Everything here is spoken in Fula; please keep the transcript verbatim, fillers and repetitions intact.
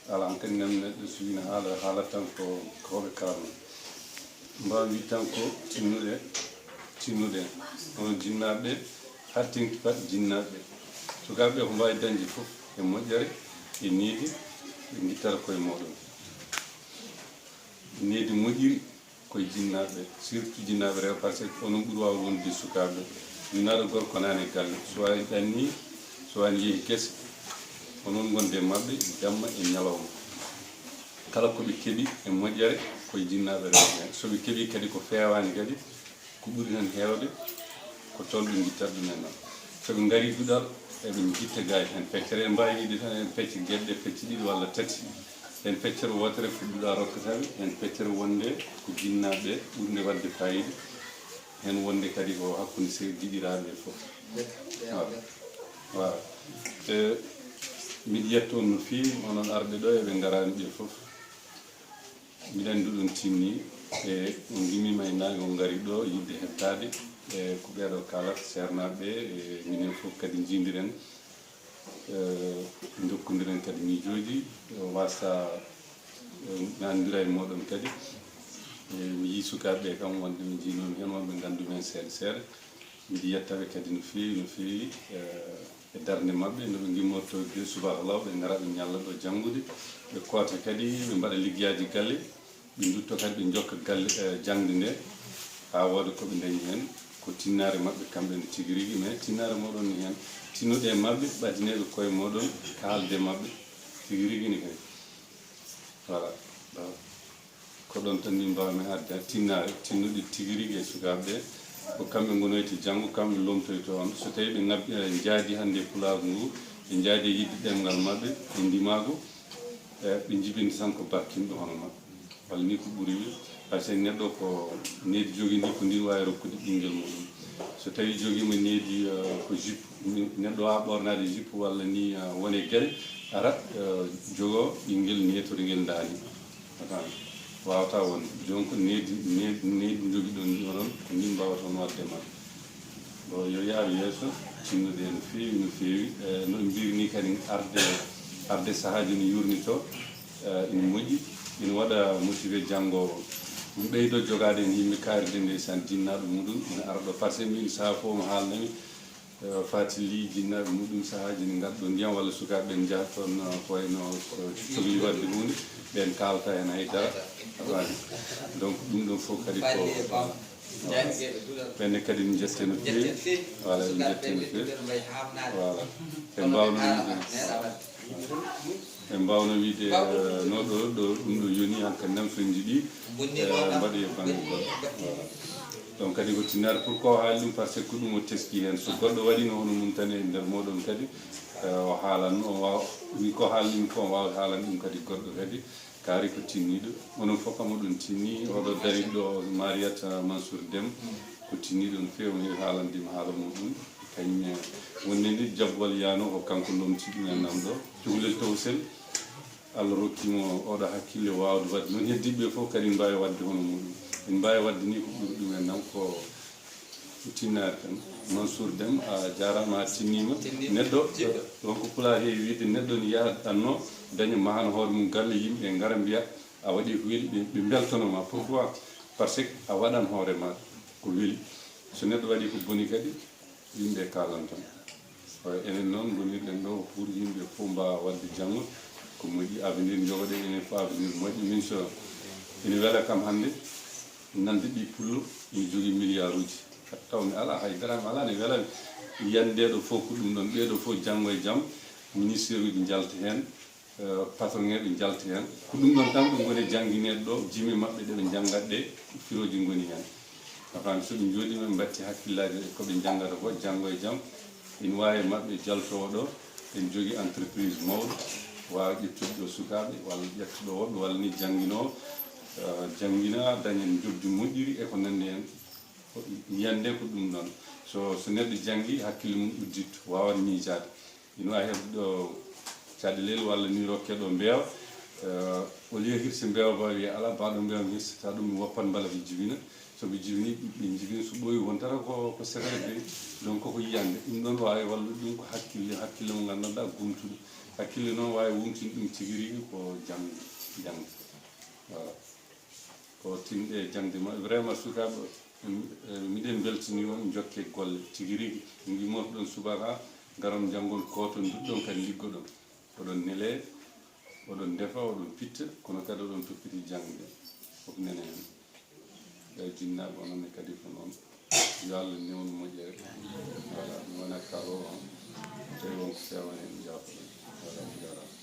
Ala hankadi nan neɗɗo so wina haala, haala tan ko ko hoɓe kalno. Mbawi wi tan ko tinnuɗe, tinnuɗe. Kono jinnaaɓe ɓe, haa teŋti pat jinnaaɓe ɓe. Sukaaɓe ɓe ko mbawi dañde fof e moƴƴere, e needi, ɓe ngittata koye mooɗon. Needi moƴƴiri koye jinnaaɓe ɓe, surtout jinnaaɓe rewɓe, par ce que onon ɓuri waawde wonde sukaaɓe ɓe. Jinnaaɗo gorko nani e galle, so wani ɗanni, so wani yehi gese, onon ngonde e maɓɓe jamma e ñalawma. Kala ko ɓe keɓi e moƴƴere koye jinnaaɓe rewɓe ɓe. So ɓe keɓi kadi ko feewaani kadi, ko ɓuri heen heewde ko toon ɓe ngittata ɗum en noon. So ɓe ngarii duɗal, eɓe ngitta gaa heen feccere. En mbaawi wiide tan en pecce geɗe, pecce ɗiɗi walla tati. Heen feccere wootere ko duɗal rokkata ɓe, heen feccere wonde ko jinnaaɓe ɓe ɓurnde waɗde faayiida, heen wonde kadi ko hakkunde se-, giɗiraaɓe ɓe fof. Waaw. Waaw. E, miɗo yetta on no feewi, onon arɓe ɗo, eɓe ngaraani ɓe fof. Mbiɗa anndi ɗum tinni, e on ngimmiima e naange, on ngari ɗo yiɗde heɓtaade, e ko ɓeeɗo kaalata, seernaaɓe ɓe, e minen fof kadi njiidiren, e, ndokkondiren kadi miijooji, e, wasa, e, nanndira e mooɗon kadi. E, mi yii sukaaɓe ɓe kam, wonde mi njiinoomi heen, wonɓe nganndu-mi heen seeɗa seeɗa. Miɗo yetta ɓe kadi no feewi, no feewi, e, e darnde maɓɓe, no ɓe ngimmortoo de subaka law, ɓe ngara ɓe ñalla ɗo janngude, ɓe koota kadi, ɓe mbaɗa liggeyaaji galle, ɓe ndutto kadi ɓe njokka galle, e, jaŋde nde, haa wooda ko ɓe ndañi heen, ko tinnaare maɓɓe kamɓe ne tigi rigi, mais tinnaare mooɗon ne heen, tinnuɗe e maɓɓe, ɓadineeɓe koye mooɗon, kaalde e maɓɓe, tigi rigi ne kadi. Voilà. Ko ɗoon tan min mbaawmi haalde, tinnaare, tinnude tigi rigi e sukaaɓe ɓe, ko kamɓe ngonoyta janngo, kamɓe lomtoyta on. So tawii ɓe ngab-, eh, njaadi hannde e pulaagu ngu, ɓe njaadi e yiɗde ɗemngal maɓɓe, e ndimaagu, eh, ɓe njibinta tan ko barkinɗo hono maɓɓe. Walla nii ko ɓuri wi-, par ce que neɗɗo ko needi jogii ndi, ko ndin waawi rokkude ɓinngel muɗum. So tawii jogiima needi, eh, ko jupe, neɗɗo waawaa ɓoornaade jupe walla nii, eh, wone geɗe, ara, eh, jogoo ɓinngel neetorngel ndaani. Wata, waawata wonde. Donc, needi, needi, needi njogiɗon ndi onon, ko ndin mbaawata on waɗde ma. Bon, yo yaaru yeeso, tinnude no feewi, no feewi. Eh, no mbirni kadi arde, arde sahaaji no yurnito, eh, ina moƴƴi, ina waɗa motivé janngo. Ɗum ɓeydo jogaade en yimɓe kaaride ndeysaan jinnaaɗo muɗum, ina ara ɗo. Par ce que min sahaa fof mo haalnami, eh, Faty Ly, jinnaaɓe muɗum, sahaaji ne ngadda ɗo ndiyam walla sukaaɓe ɓe njaha toon, eh, ko wayno, eh, cohli waɗde huunde, ɓeen kaalata heen hay dara. A faami? Donc, ɗum ɗoon fof kadi ko, ɓenne kadi min njette no feewi. Voilà, min njette no feewi. Voilà. En mbaawno wiide, en mbaawno wiide, eh, no ɗo, ɗo, ɗum ɗo yoni hankadi nam so en njiɗi, eh, mbaɗoyi e bannge goɗɗo. Voilà. Donc kadi ko tinnaare pour ko haali ɗum, par ce que ko ɗum o teski heen. So goɗɗo waɗiino hono mum tan e nder mooɗon kadi, eh, o haalan, o waawa, wi ko haalni ko, o waawa haalan ɗum kadi goɗɗo kadi. Kaari ko tinniiɗo. Onon fof kam oɗon tinni. Oɗo dari ɗo, Mariata Mansour Dem, ko tinniiɗo no feewi, omo heewi haalande mi haala muɗum. Kañum e wonde nde jabbal yaano ko kanko lomti ɗum en nam ɗo. Cukalel towsel, Allah rokki mo oɗo hakkille waawde waɗde. Noon heddiiɓe ɓe fof kadi mbaawi waɗde hono muɗum. En mbaawi waɗde ni ko ɓuri ɗum en nam ko tinnaare tan. Mansour Dem, a jaaraama, a tinniima. Tinniima. Neɗɗo, jiɗɗo. Ɗon ko Pulaar heewi wiide, neɗɗo ne yaha ɗanno, daña mahana hoore mum galle, yimɓe ngara mbiya, a waɗi ko weli, ɓe, ɓe mbeltono ma. Pourquoi? Par ce que a waɗan hoore ma ko weli. So neɗɗo waɗi ko boni kadi, yimɓe kaalan tan. Enen noon ngonirɗen ɗo pour yimɓe fof mbaawa waɗde janngo ko moƴƴi, avenir njogoɗen enen fof avenir moƴƴo. Min so ene wela kam hannde nande ɓii pullo ene jogii milliard uji, taw mi alaa hay dara, mi alaa, ne wela yiyande ɗo fof ko ɗum ɗon, ɓee ɗo fof janngo e jam ministère uji njalta heen, eh, patron ŋeeɓe njalta heen. Ko ɗum ɗon tan ɓe ngoni janngineede ɗo, jime maɓɓe ɗe ɓe njanngat ɗe, firooji ngoni heen. A faami, so ɓe njooɗiima, ɓe mbatti hakkillaaji e ko ɓe njanngata ko, janngo e jam, ina waawi e maɓɓe jaltoowo ɗo, ene jogii entreprise mawɗo, waawa ƴettude ɗo sukaaɓe, walla ƴetta ɗo woɓɓe, walla ni jannginoowo, eh, janngina, daña njoɓdi moƴƴiri e ko nanndi heen. Ko yiyande ko ɗum ɗon. So, so neɗɗo janngi, hakkille mum udditto, waawan miijaade. Ina waawi heɓde ɗo caɗeele walla ni rokke ɗo mbeewa. Eh, au lieu hirse mbeewa ba wiya alaa, ba ɗo mbeewa mi hirsata ɗum, mi woppat mbala mi jibina. So ɓe jibini, ɓe jibini, so ɓooyi wontata ko, ko sefere beyi. Donc koko yiyande. Ɗum ɗon waawi wallude ɗum ko hakkille, hakkille mo nganndanɗaa gumtuɗo. Hakkille noon waawi wumtin ɗum tigi rigi ko jangde, jangde. Voilà. Ko tinɗe jangde ma vraiment sukaaɓe, miɗen mbeltini on jokke golle tigi rigi. Ngimmoto ɗon subaka, ngaron njanngon kooto nduɗɗon kadi liggoɗon. Oɗon nelee, oɗon ndefa, oɗon pitta, kono kadi oɗon toppiti jangde. Fof nene heen. Ɓe jinnaaɓe onon ne kadi ko noon. Yo Allah newnu moƴƴere. Voilà, mi wona kalo on. Tawi won ko feewa heen, jaafoɗon. Voilà, on njaaraama.